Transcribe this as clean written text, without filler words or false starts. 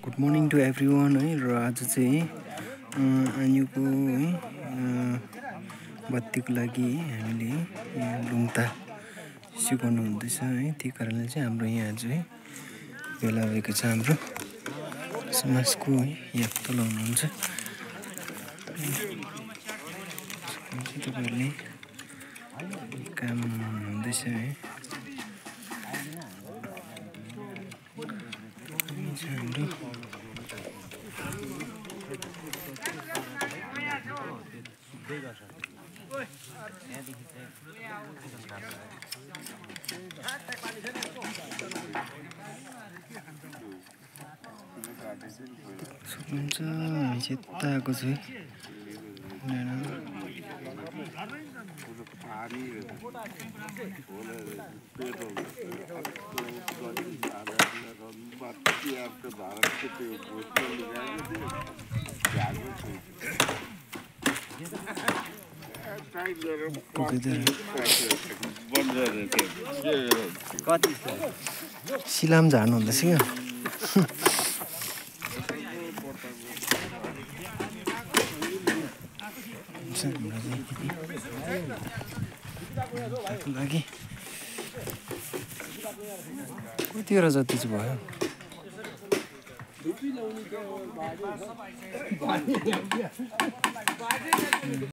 Good morning to everyone है। र आज चाहिँ आनिको है बत्तीको लागि हामीले यहाँ लुङ्ता सिकाउनु हुँदैछ है। त्यही कारणले चाहिँ हाम्रो यहाँ चाहिँ भेला भएको छ। हाम्रो समाजको है यहाँ तल हुनुहुन्छ तपाईँहरूले काम हुँदैछ है। हाम्रो सक्नुहुन्छ हामी चाहिँ यता आएको छु सिलाम झार्नु हुँदैछ क्या। लागि कतिवटा जति चाहिँ भयो।